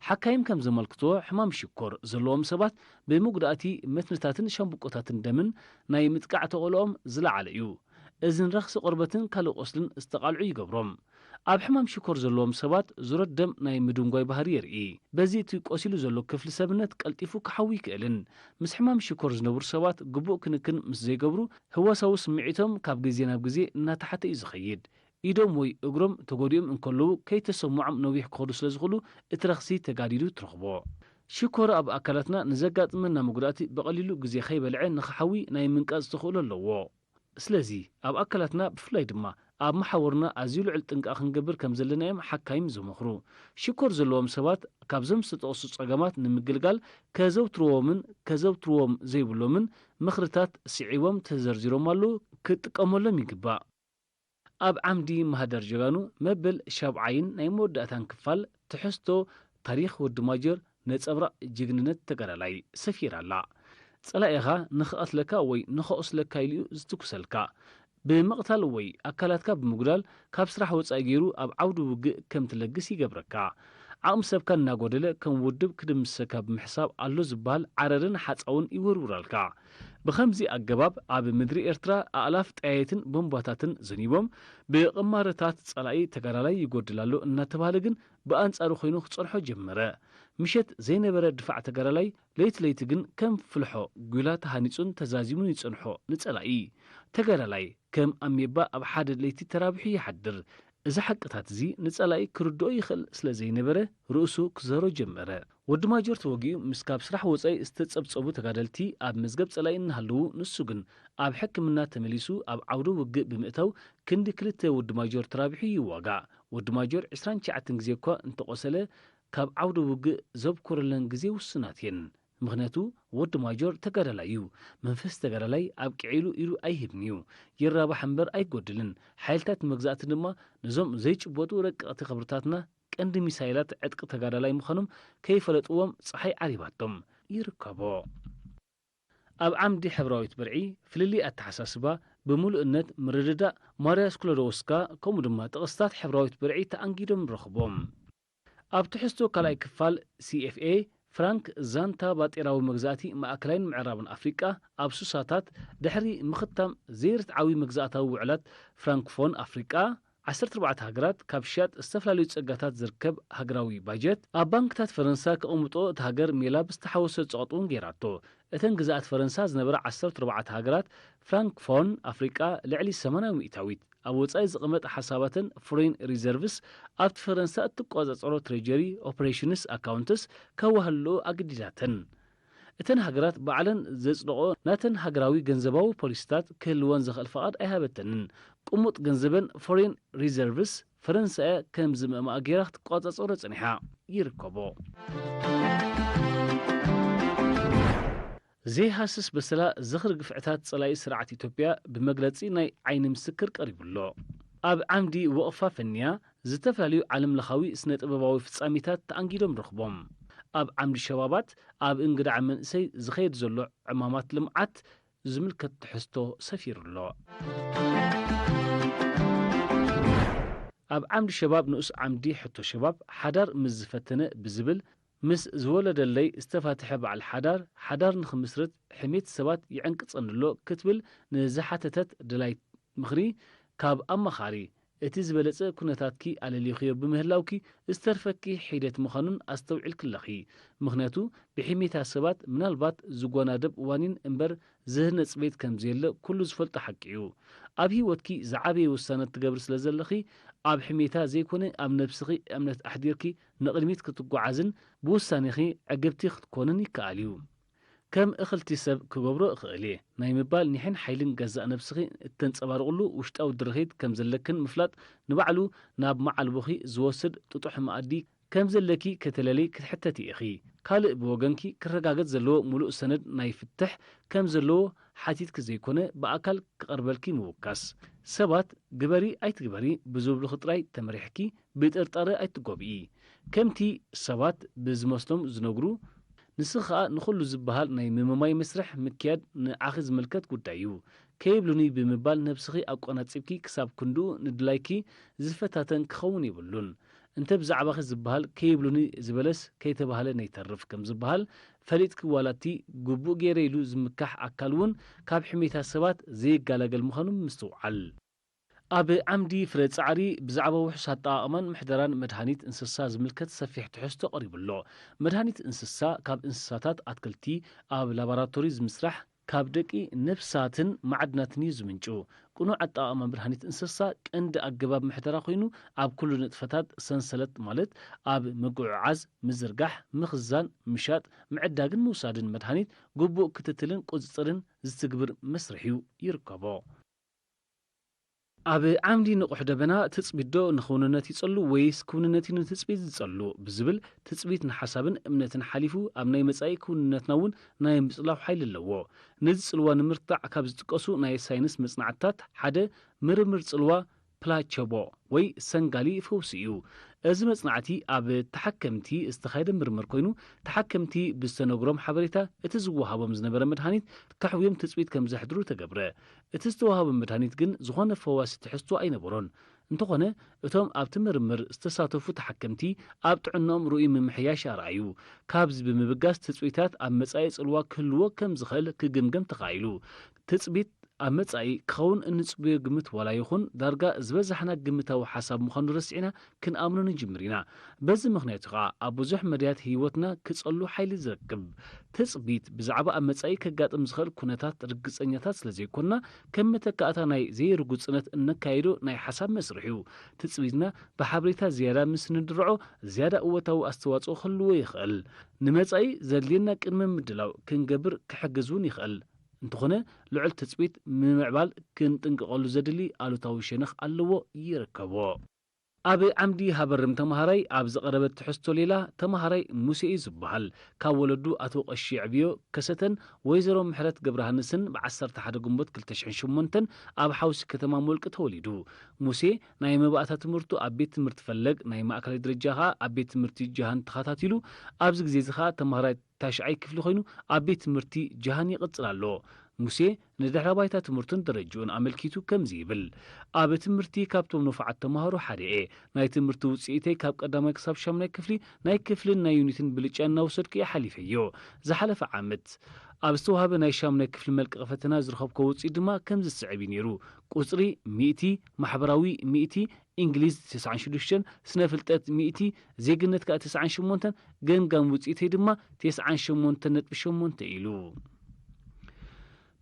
ሓካይም ከም ዘመልክትዎ ሕማም ሽኮር ዘለዎም ሰባት ብመጉዳእቲ መትንታትን ሻምብቆታትን ደምን ናይ ምጥቃዕ ተኽእሎኦም ዝለዓለ እዩ። እዝን ረኽሲ ቆርበትን ካልእ ቆስልን ዝተቓልዑ ይገብሮም። ኣብ ሕማም ሽኮር ዘለዎም ሰባት ዙረት ደም ናይ ምድንጓይ ባህሪ የርኢ። በዚ እቲ ቆሲሉ ዘሎ ክፍሊ ሰብነት ቀልጢፉ ክሓዊ ይክእልን። ምስ ሕማም ሽኮር ዝነብሩ ሰባት ግቡእ ክንክን ምስ ዘይገብሩ ህዋሳዊ ስምዒቶም ካብ ግዜ ናብ ግዜ እናተሓተ እዩ ዝኸይድ። ኢዶም ወይ እግሮም ተጎዲኦም እንከለዉ ከይተሰምዖም ነዊሕ ክኸዱ ስለ ዝኽእሉ እቲ ረኽሲ ተጋዲዱ ትረኽቦ። ሽኮር ኣብ ኣካላትና ንዘጋጥመና መጉዳእቲ ብቐሊሉ ግዜ ከይበልዐ ንኽሓዊ ናይ ምንቃጽ ተኽእሎ ኣለዎ። ስለዚ ኣብ ኣካላትና ብፍላይ ድማ ኣብ መሓውርና ኣዝዩ ልዑል ጥንቃ ክንገብር ከም ዘለና እዮም ሓካይም ዝመኽሩ። ሽኮር ዘለዎም ሰባት ካብዞም ዝተጠቕሱ ጸገማት ንምግልጋል ከዘውትርዎምን ከዘውትርዎም ዘይብሎምን ምኽርታት ስዒቦም ተዘርዚሮም ኣለዉ፣ ክትጥቀመሎም ይግባእ። ኣብ ዓምዲ ማህደር ጀጋኑ መበል ሻብዓይን ናይ መወዳእታን ክፋል ትሕዝቶ ታሪኽ ወዲ ማጀር ነጸብራቕ ጅግንነት ተጋዳላይ ሰፊራ ኣላ። ጸላኢኻ ንኽቐትለካ ወይ ንኸቑስለካ ኢሉ እዩ ዝትኩሰልካ። ብምቕታል ወይ ኣካላትካ ብምጉዳል ካብ ስራሕ ወጻኢ ገይሩ ኣብ ዓውዲ ውግእ ከም ትለግስ ይገብረካ። ዓቕሚ ሰብካ እናጎደለ ከም ውድብ ክድምሰካ ብምሕሳብ ኣሎ ዝበሃል ዓረርን ሓጻውን ይውርውራልካ። ብኸምዚ ኣገባብ ኣብ ምድሪ ኤርትራ ኣእላፍ ጠያይትን ቦምባታትን ዘኒቦም ብቕማረታት ጸላኢ ተጋዳላይ ይጎድል ኣሎ እናተባህለ ግን ብኣንጻሩ ኮይኑ ክጸንሖ ጀመረ። ምሸት ዘይነበረ ድፋዕ ተጋዳላይ ለይቲ ለይቲ ግን ከም ፍልሖ ጒላ ተሃኒጹን ተዛዚሙን ይጸንሖ ንጸላኢ። ተጋዳላይ ከም ኣሜባ ኣብ ሓደ ለይቲ ተራቢሑ ይሓድር። እዚ ሓቅታት እዚ ንጸላኢ ክርድኦ ይኽእል ስለ ዘይነበረ ርእሱ ክዘሮ ጀመረ። ወዲ ማጆር ተወጊኡ ምስ ካብ ስራሕ ወጻኢ ዝተጸብጸቡ ተጋደልቲ ኣብ መዝገብ ጸላኢ እናሃለዉ ንሱ ግን ኣብ ሕክምና ተመሊሱ ኣብ ዓውደ ውግእ ብምእታው ክንዲ ክልተ ወዲ ማጆር ተራቢሑ ይዋጋእ። ወዲ ማጆር ዕስራን ትሽዓተን ግዜ እኳ እንተቖሰለ ካብ ዓውደ ውግእ ዘብኮረለን ግዜ ውሱናት እየን። ምኽንያቱ ወዲ ማጆር ተጋዳላይ እዩ። መንፈስ ተጋዳላይ ኣብ ቅዒሉ ኢዱ ኣይህብን እዩ። ይራባሕ እምበር ኣይጎድልን። ሓይልታት መግዛእቲ ድማ ነዞም ዘይጭበጡ ረቀቕቲ ክብርታትና ቀንዲ ሚሳይላት ዕጥቂ ተጋዳላይ ምዃኖም ከይፈለጥዎም ጸሓይ ዓሪባቶም ይርከቦ። ኣብ ዓምዲ ሕብራዊት ብርዒ ፍልልይ ኣተሓሳስባ ብምሉእነት ምርድዳእ ማርያ ስክሎዶወስካ ከምኡ ድማ ጥቕስታት ሕብራዊት ብርዒ ተኣንጊዶም ንረኽቦም። ኣብ ትሕዝቶ ካልኣይ ክፋል ሲ ኤፍ ኤ ፍራንክ ዛንታ ባጤራዊ መግዛእቲ ማእከላይን ምዕራብን ኣፍሪቃ ኣብ ሱሳታት ድሕሪ ምኽታም ዘይርትዓዊ መግዛእታዊ ውዕላት ፍራንክፎን ኣፍሪቃ ዓሰርተ ኣርባዕተ ሃገራት ካብ ሽያጥ ዝተፈላለዩ ጸጋታት ዝርከብ ሃገራዊ ባጀት ኣብ ባንክታት ፈረንሳ ከቐምጦ እቲ ሃገር ሜላ ብዝተሓወሰ ጸቕጥ እውን ገይራቶ። እተን ግዛኣት ፈረንሳ ዝነበራ ዓሰርተ ኣርባዕተ ሃገራት ፍራንክፎን ኣፍሪቃ ልዕሊ ሰማንያ ሚእታዊት ኣብ ወጻኢ ዝቐመጥ ሓሳባተን ፎሬን ሪዘርቭስ ኣብቲ ፈረንሳ እትቆጻጸሮ ትሬጀሪ ኦፕሬሽንስ ኣካውንትስ ከዋህልኦ ኣገዲዳተን። እተን ሃገራት ባዕለን ዘጽደቆ ናተን ሃገራዊ ገንዘባዊ ፖሊሲታት ክህልወን ዝኽእል ፍቓድ ኣይሃበተንን። ቅሙጥ ገንዘበን ፎሬን ሪዘርቭስ ፈረንሳ እያ ከም ዝምእማኣ ገይራ ክትቆጻጸሮ ጸኒሓ ይርከቦ። ዘይሃስስ በሰላ ዝኽሪ ግፍዕታት ጸላኢ ስርዓት ኢትዮጵያ ብመግለጺ ናይ ዓይኒ ምስክር ቀሪቡ ኣሎ። ኣብ ዓምዲ ወቕፋ ፈንያ ዝተፈላለዩ ዓለም ለኻዊ ስነ ጥበባዊ ፍጻሜታት ተኣንጊዶም ረኽቦም። ኣብ ዓምዲ ሸባባት ኣብ እንግዳዕ መንእሰይ ዝኸየድ ዘሎ ዕማማት ልምዓት ዝምልከት ትሕዝቶ ሰፊሩ ኣሎ። ኣብ ዓምዲ ሸባብ ንኡስ ዓምዲ ሕቶ ሸባብ ሓዳር ምስ ዝፈተነ ብዝብል ምስ ዝወለደለይ ዝተፋትሐ በዓል ሓዳር ሓዳር ንኽምስርት ሕሜት ሰባት ይዕንቅጸኒ ኣሎ ክትብል ንዝሓተተት ደላይት ምኽሪ ካብ ኣማኻሪ እቲ ዝበለጸ ኩነታትኪ ኣለሊኽዮ ብምህላውኪ ዝተርፈኪ ሒደት ምዃኑን ኣስተውዒልኪ ኣለኺ። ምኽንያቱ ብሕሜታ ሰባት ምናልባት ዝጓናደብ ዋኒን እምበር ዝህነጽ ቤት ከም ዘየለ ኩሉ ዝፈልጦ ሓቂ እዩ። ኣብ ህይወትኪ ዝዓበየ ውሳነ ትገብሪ ስለ ዘለኺ ኣብ ሕሜታ ዘይኮነ ኣብ ነብስኺ እምነት ኣሕዲርኪ ንቕድሚት ክትጓዓዝን ብውሳኔኺ ዕግብቲ ክትኮንን ይከኣል እዩ። ከም እኽልቲ ሰብ ክገብሮ እኽእል እየ ናይ ምባል ኒሕን ሓይልን ገዛእ ነብስኺ እተንጸባርቕሉ ውሽጣዊ ድርኺት ከም ዘለክን ምፍላጥ ንባዕሉ ናብ መዓልቦኺ ዝወስድ ጥጡሕ መኣዲ ከም ዘለኪ ከተለሊ ክትሕተቲ ኢኺ። ካልእ ብወገንኪ ክረጋገጽ ዘለዎ ምሉእ ሰነድ ናይ ፍትሕ ከም ዘለዎ ሓቲትኪ ዘይኮነ ብኣካል ክቐርበልኪ ምውካስ። ሰባት ግበሪ ኣይትግበሪ ብዝብሉኺ ጥራይ ተመሪሕኪ ብጥርጣረ ኣይትጎብኢ። ከምቲ ሰባት ብዝመስሎም ዝነግሩ ንስኺ ኸኣ ንኹሉ ዝበሃል ናይ ምምማይ መስርሕ ምክያድ ንዓኺ ዝምልከት ጉዳይ እዩ ከይብሉኒ ብምባል ነብስኺ ኣቆናጺብኪ ክሳብ ክንድኡ ንድላይኪ ዝፈታተን ክኸውን የብሉን። እንተ ብዛዕባኺ ዝበሃል ከይብሉኒ ዝበለስ ከይተባህለ ነይተርፍ ከም ዝበሃል ፈሊጥኪ ዋላ እቲ ግቡእ ገይረ ኢሉ ዝምካሕ ኣካል እውን ካብ ሕሜታ ሰባት ዘይጋላገል ምዃኑ ምስትውዓል። ኣብ ዓምዲ ፍረ ጻዕሪ ብዛዕባ ውሑስ ኣጠቓቕማን ምሕደራን መድሃኒት እንስሳ ዝምልከት ሰፊሕ ትሕዝቶ ቀሪቡ ኣሎ። መድሃኒት እንስሳ ካብ እንስሳታት ኣትክልቲ ኣብ ላቦራቶሪ ዝምስራሕ ካብ ደቂ ነፍሳትን ማዕድናትን እዩ ዝምንጩ። ቅኑዕ ኣጠቓቕማ መድሃኒት እንስሳ ቀንዲ ኣገባብ ምሕደራ ኮይኑ ኣብ ኩሉ ንጥፈታት ሰንሰለት ማለት ኣብ ምጉዕዓዝ፣ ምዝርጋሕ፣ ምኽዛን፣ ምሻጥ፣ ምዕዳግን ምውሳድን መድሃኒት ግቡእ ክትትልን ቁጽጽርን ዝትግብር መስርሕ እዩ ይርከቦ። ኣብ ዓምዲ ንቑሕ ደበና ትጽቢት ዶ ንኽውንነት ይጸሉ ወይስ ክውንነት እዩ ንትጽቢት ዝጸሉ ብዝብል ትጽቢት ንሓሳብን እምነትን ሓሊፉ ኣብ ናይ መጻኢ ክውንነትና እውን ናይ ምጽላው ሓይሊ ኣለዎ። ነዚ ጽልዋ ንምርታዕ ካብ ዝጥቀሱ ናይ ሳይንስ መጽናዕትታት ሓደ ምርምር ጽልዋ ፕላቸቦ ወይ ሰንጋሊ ፈውሲ እዩ። እዚ መጽናዕቲ ኣብ ተሓከምቲ ዝተኻየደ ምርምር ኮይኑ ተሓከምቲ ብዝተነግሮም ሓበሬታ እቲ ዝወሃቦም ዝነበረ መድሃኒት ከሕውዮም ትጽቢት ከም ዘሕድሩ ተገብረ። እቲ ዝተዋህበ መድሃኒት ግን ዝኾነ ፈዋሲ ትሕዝቶ ኣይነበሮን። እንተኾነ እቶም ኣብቲ ምርምር ዝተሳተፉ ተሓከምቲ ኣብ ጥዕናኦም ርኡይ ምምሕያሽ ኣርኣዩ። ካብዚ ብምብጋስ ትጽቢታት ኣብ መጻኢ ጽልዋ ክህልዎ ከም ዝኽእል ክግምገም ተኻኢሉ። ትጽቢት ኣብ መጻኢ ክኸውን እንጽበዮ ግምት ዋላ ይኹን ዳርጋ ዝበዛሕና ግምታዊ ሓሳብ ምዃኑ ረሲዕና ክንኣምኖ ንጅምር ኢና። በዚ ምኽንያት እዩ ኸኣ ኣብ ብዙሕ መዳያት ህይወትና ክጸሉ ሓይሊ ዝረክብ። ትጽቢት ብዛዕባ ኣብ መጻኢ ከጋጥም ዝኽእል ኩነታት ርግጸኛታት ስለ ዘይኮንና ከም መተካእታ ናይ ዘይርጉጽነት እነካይዶ ናይ ሓሳብ መስርሕ እዩ። ትጽቢትና ብሓበሬታ ዝያዳ ምስ ንድርዖ ዝያዳ እወታዊ ኣስተዋጽኦ ክህልዎ ይኽእል። ንመጻኢ ዘድልየና ቅድመ ምድላው ክንገብር ክሕግዝ እውን ይኽእል። እንተኾነ ልዑል ትጽቢት ምምዕባል ክንጥንቀቐሉ ዘድሊ ኣሉታዊ ሸነኽ ኣለዎ ይርከቦ። ኣብ ዓምዲ ሃበርም ተማሃራይ ኣብ ዝቐረበት ትሕዝቶ ሌላ ተማሃራይ ሙሴ እዩ ዝበሃል። ካብ ወለዱ ኣቶ ቀሺ ዕብዮ ከሰተን ወይዘሮ ምሕረት ገብረሃንስን ብ ዓሰርተ ሓደ ግንቦት ክልተ ሽሕን ሸሞንተን ኣብ ሓውሲ ከተማ ሞልቂ ተወሊዱ። ሙሴ ናይ መባእታ ትምህርቱ ኣብ ቤት ትምህርቲ ፈለግ ናይ ማእከላይ ደረጃ ኸኣ ኣብ ቤት ትምህርቲ ጃሃን ተኸታቲሉ። ኣብዚ ግዜ እዚ ኸኣ ተማሃራይ ታሽዓይ ክፍሊ ኮይኑ ኣብ ቤት ትምህርቲ ጃሃን ይቕጽል ኣሎ። ሙሴ ንድሕረ ባይታ ትምህርቱን ደረጅኡን ኣመልኪቱ ከምዚ ይብል። ኣብ ትምህርቲ ካብቶም ንፉዓት ተማሃሮ ሓደ እየ። ናይ ትምህርቲ ውጽኢተይ ካብ ቀዳማይ ክሳብ ሻምናይ ክፍሊ ናይ ክፍልን ናይ ዩኒትን ብልጫ እናወሰድኩ እየ ሓሊፈዮ። ዝሓለፈ ዓመት ኣብ ዝተዋህበ ናይ ሻምናይ ክፍሊ መልቀቒ ፈተና ዝረኸብኮ ውጽኢት ድማ ከምዚ ዝስዕብ እዩ ነይሩ። ቁጽሪ ሚእቲ፣ ማሕበራዊ ሚእቲ፣ እንግሊዝ ተስዓን ሽዱሽተን፣ ስነ ፍልጠት ሚእቲ፣ ዜግነት ከኣ ተስዓን ሸሞንተን፣ ገምጋም ውጽኢተይ ድማ ተስዓን ሸሞንተን ነጥቢ ሸሞንተ ኢሉ።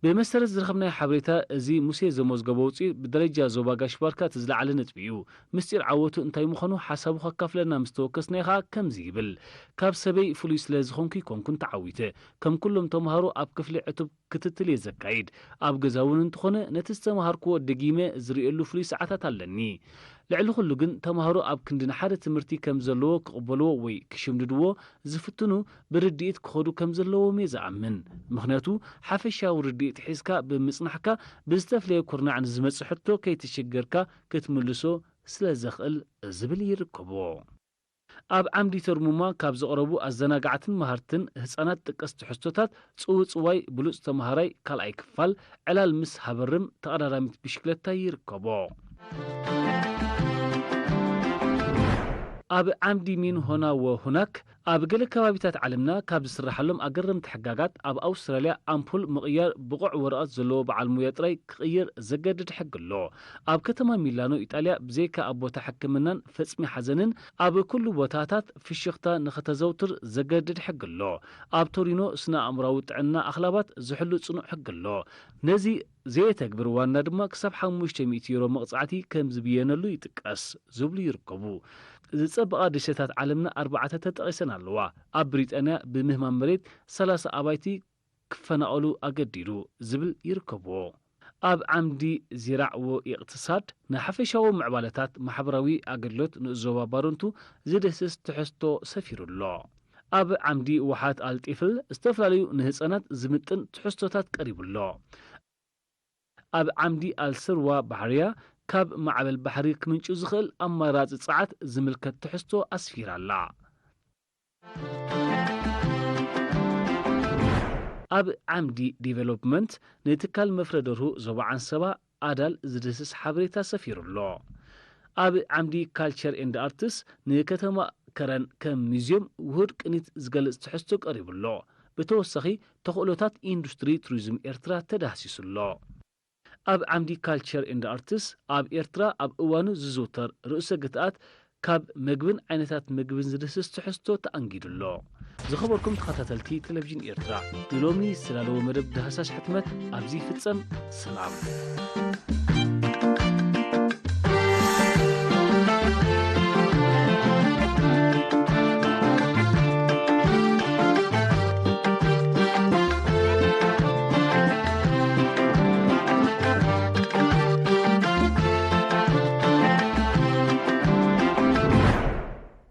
ብመሰረት ዝረኸብናዮ ሓበሬታ፣ እዚ ሙሴ ዘመዝገቦ ውጽኢት ብደረጃ ዞባ ጋሽ ባርካ እቲ ዝለዓለ ነጥቢ እዩ። ምስጢር ዓወቱ እንታይ ምዃኑ ሓሳቡ ከካፍለና ምስ ተወከስናዮ ከኣ ከምዚ ይብል። ካብ ሰበይ ፍሉይ ስለ ዝኾንኩ ኣይኮንኩን ተዓዊተ። ከም ኩሎም ተምሃሮ ኣብ ክፍሊ ዕቱብ ክትትል እየ ዘካይድ። ኣብ ገዛ እውን እንተኾነ ነቲ ዝተምሃርክዎ ደጊመ ዝርእየሉ ፍሉይ ሰዓታት ኣለኒ። ልዕሊ ኩሉ ግን ተምሃሮ ኣብ ክንዲ ንሓደ ትምህርቲ ከም ዘለዎ ክቕበልዎ ወይ ክሽምድድዎ ዝፍትኑ ብርድኢት ክኸዱ ከም ዘለዎም እየ ዝኣምን። ምኽንያቱ ሓፈሻዊ ርድኢት ሒዝካ ብምጽናሕካ ብዝተፍለየ ኩርናዕ ንዝመጽእ ሕቶ ከይተሸገርካ ክትምልሶ ስለ ዘኽእል ዝብል ይርከቦ። ኣብ ዓምዲ ተርሙማ ካብ ዝቐረቡ ኣዘናጋዕትን መሃርትን ህጻናት ጥቀስ ትሕዝቶታት ጽውጽዋይ ብሉጽ ተማሃራይ ካልኣይ ክፋል ዕላል ምስ ሃበርም ተቐዳዳሚት ብሽክለታ ይርከቦ። ኣብ ዓምዲ ሚን ሆና ወሁናክ ኣብ ገለ ከባቢታት ዓለምና ካብ ዝስራሓሎም ኣገረምቲ ሕጋጋት ኣብ ኣውስትራልያ ኣምፑል ምቕያር ብቑዕ ወረቐት ዘለዎ በዓል ሙያ ጥራይ ክቕይር ዘገድድ ሕጊ ኣሎ። ኣብ ከተማ ሚላኖ ኢጣልያ ብዘይካ ኣብ ቦታ ሕክምናን ፈጽሚ ሓዘንን ኣብ ኩሉ ቦታታት ፍሽኽታ ንኸተዘውትር ዘገድድ ሕጊ ኣሎ። ኣብ ቶሪኖ ስነ ኣእምራዊ ጥዕና ኣኽላባት ዝሕሉ ጽኑዕ ሕጊ ኣሎ። ነዚ ዘየተግብር ዋና ድማ ክሳብ ሓሙሽተ ሚእቲ ዩሮ መቕጻዕቲ ከም ዝብየነሉ ይጥቀስ ዝብሉ ይርከቡ። ዝጸበቓ ደሴታት ዓለምና ኣርባዕተ ተጠቒሰን ኣለዋ። ኣብ ብሪጣንያ ብምህማም መሬት ሰላሳ ኣባይቲ ክፈናቐሉ ኣገዲዱ ዝብል ይርከብዎ። ኣብ ዓምዲ ዚራዕ ወኢቕትሳድ ንሓፈሻዊ ምዕባለታት ማሕበራዊ ኣገልግሎት ንእዞባ ባረንቱ ዝድህስስ ትሕዝቶ ሰፊሩ ኣሎ። ኣብ ዓምዲ ውሓት ኣልጢፍል ዝተፈላለዩ ንህጻናት ዝምጥን ትሕዝቶታት ቀሪቡ ኣሎ። ኣብ ዓምዲ ኣልስርዋ ባሕርያ ካብ ማዕበል ባሕሪ ክምንጩ ዝኽእል ኣማራጺ ጸዓት ዝምልከት ትሕዝቶ ኣስፊራ ኣላ። ኣብ ዓምዲ ዲቨሎፕመንት ንትካል መፍረ ደርሁ ዞባ ዓንሰባ ኣዳል ዝድህስስ ሓበሬታ ሰፊሩ ኣሎ። ኣብ ዓምዲ ካልቸር ኤንድ ኣርትስ ንከተማ ከረን ከም ሚዝዮም ውሁድ ቅኒት ዝገልጽ ትሕዝቶ ቀሪቡ ኣሎ። ብተወሳኺ ተኽእሎታት ኢንዱስትሪ ቱሪዝም ኤርትራ ተዳህሲሱ ኣሎ። ኣብ ዓምዲ ካልቸር ኤንድ ኣርትስ ኣብ ኤርትራ ኣብ እዋኑ ዝዝውተር ርእሰ ግትኣት ካብ መግብን ዓይነታት መግብን ዝድህስስ ትሕዝቶ ተኣንጊዱ ኣሎ። ዝኸበርኩም ተኸታተልቲ ቴሌቪዥን ኤርትራ፣ ንሎሚ ዝተዳለወ መደብ ዳህሳሽ ሕትመት ኣብዚ ይፍጸም። ሰላም።